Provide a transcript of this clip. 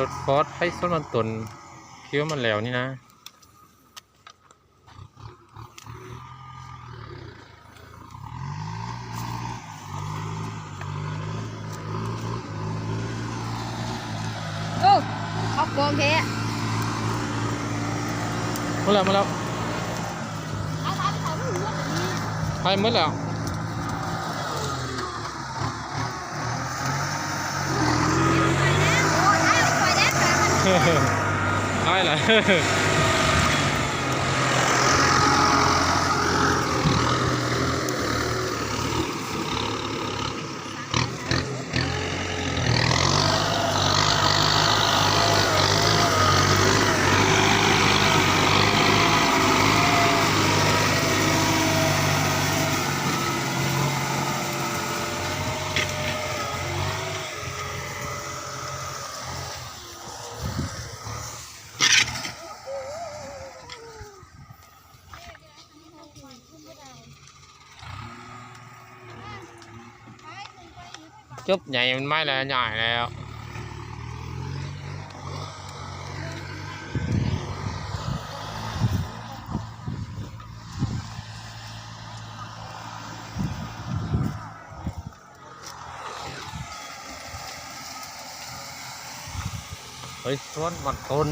ລົດຟອດໄຟສວນມັນຕົນ ຄິດວ່າມັນແລ້ວນີ້ນະ. ໂອ້ ເຂົ້າກອງແທ້. ມາແລ້ວ ມາແລ້ວ. ໄປໝົດແລ້ວ. ໄປລະ. ຈົບໃຫຍ່ ມັນໄມ້ລະໃຫຍ່ແລ້ວ. ໄປສວນມັນຕົ້ນ.